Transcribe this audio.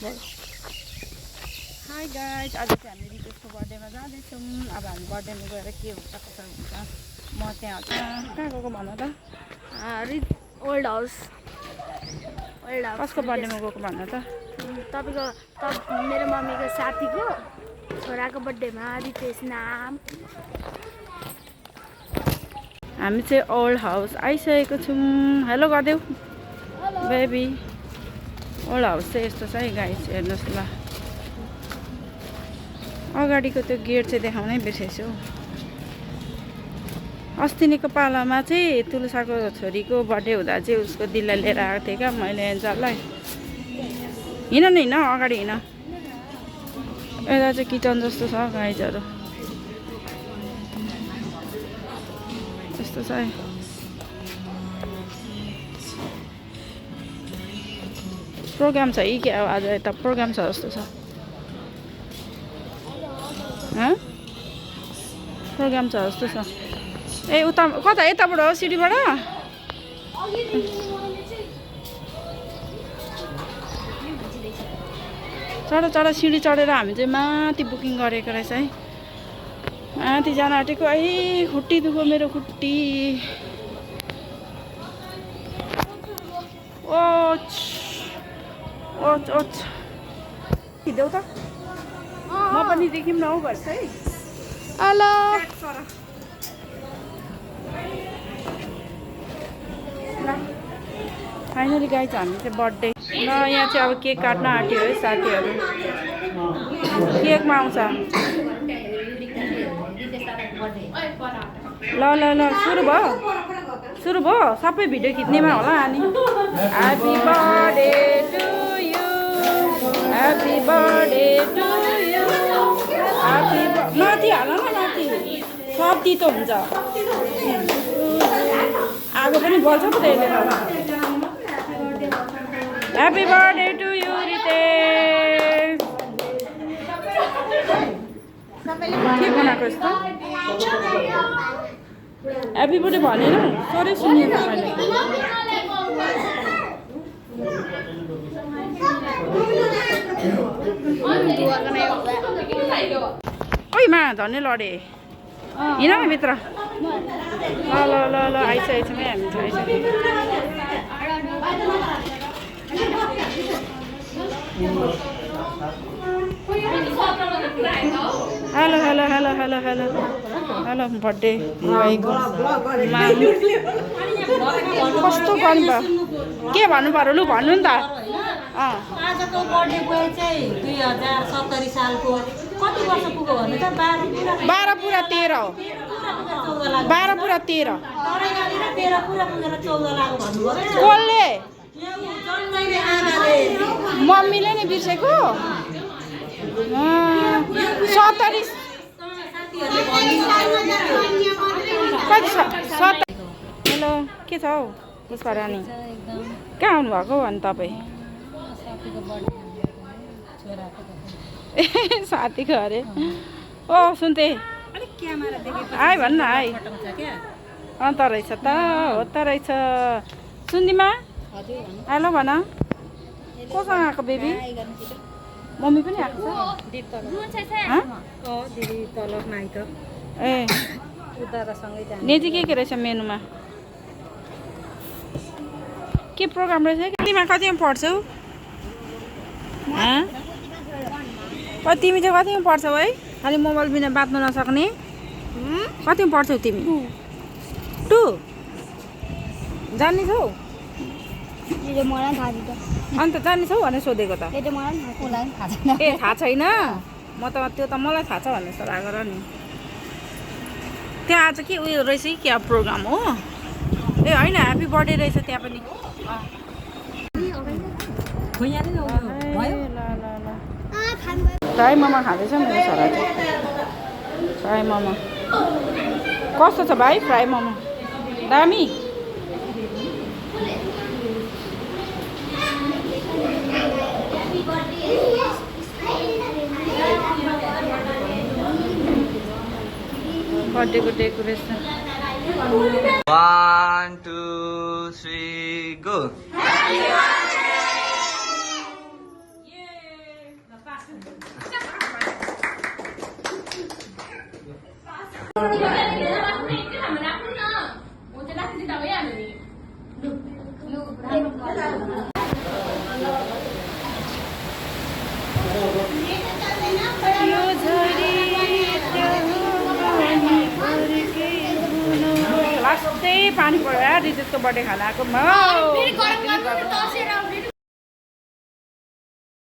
Hi guys, आज चाहिँ हामी रितेशको बर्थडेमा जाँदैछौँ। अब हामी बर्थडेमा गएर के हुन्छ कसो हुन्छ म त्यहाँ कहाँ गएको भन त। Old house. कसको बर्थडेमा गएको भन त। तपाईँको मेरो मम्मीको साथीको छोराको बर्थडेमा रितेश नाम। हामी चाहिँ ओल्ड हाउस आइसकेको छौँ। हेलो गरिदेऊ बेबी। ओल्ड हाउस चाहिँ यस्तो छ है गाइज, हेर्नुहोस् ल। अगाडिको त्यो गेट चाहिँ देखाउनै बिर्सेछु। अस्तिनीको पालामा चाहिँ तुलसाको छोरीको बर्थडे हुँदा चाहिँ उसको दिललाई लिएर आएको थिएँ क्या मैले एन्जललाई। हिँड न हिँड, अगाडि हिँड। यता चाहिँ किचन जस्तो छ गाइजहरू, यस्तो छ है। प्रोग्राम छ कि क्या आज यता प्रोग्राम छ जस्तो छ। प्रोग्राम छ जस्तो छ। ए उता कता यताबाट हो सिडीबाट? चढ सिडी चढेर हामी चाहिँ माथि बुकिङ गरेको रहेछ है। माथि जान आँटेको। है खुट्टी दुख्यो मेरो खुट्टी। ओच ओच ओच खिदेऊ त। म पनि देखिम न हौ भर्छ है। हेलो फाइनली गाइज हामी चाहिँ बर्थडे ल यहाँ चाहिँ अब केक काट्न आँट्यो है साथीहरू। केकमा आउँछ। ल ल ल सुरु भयो सबै भिडियो खिच्नेमा होला अनि। Happy birthday to you, happy birthday to you, happy माथि हाल न माथि, सब तितो हुन्छ। आगो पनि बल्छ पो त्यसले त। Happy birthday to you Ritesh. के बनाएको यस्तो? ह्याप्पी बर्थडे भनेन सोरै सुनिएको मैले। ओइ मा झन्नै लडे। हिँड न भित्र। ल ल ल ल आइसकेको छौँ है हामी चाहिँ आइसकेको। Hello hello hello hello hello hello birthday भाइको कस्तो गर्नु के भन्नु पर्यो लु भन्नु नि त। आजको बर्थडे बोय चाहिँ 2070 सालको कति वर्ष पुग्यो भन्नु त? 12 पुरा 13 हो। 12 पुरा 13 13 पुरा पुगेर 14 लाग्यो भन्नुभयो। कसले? जन्मैले आमाले। मम्मीले नि बिर्सेको। 70 कति छ? 70। हेलो के छ हौ पुष्पा रानी? कहाँ आउनुभएको अनि तपाईँ? ए साथीको अरे। ओ सुन्थे आइ भन्न आइ। अन्त रहेछ त हो त रहेछ। सुन्दिमा हेलो भन। कोसँग आएको बेबी? मम्मी पनि आएको छ? ए नेजी के रहेछ मेनुमा? के प्रोग्राम रहेछ? कतिमा पढ्छौ? तिमी चाहिँ कतिमा पढ्छौ है? खालि मोबाइल बिना बाँच्नु नसक्ने। कतिमा पढ्छौ तिमी? 2 जान्ने छौ? अन्त जान्ने छौ भनेर सोधेको त। ए थाहा छैन? म त त्यो त मलाई थाहा छ भन्ने जस्तो लागेको र नि। त्यहाँ आज के उयो रहेछ कि क्या प्रोग्राम हो? ए होइन ह्याप्पी बर्थडे रहेछ त्यहाँ पनि। फ्राई मोमो खाँदैछ मेरो छोरा चाहिँ। फ्राई मोमो कस्तो छ भाइ? फ्राई मोमो दामी। बर्थडेको डेकोरेसन। 1 2 3 go. लास्टै पानी पऱ्यो रितेशको बर्थडे खाना आएको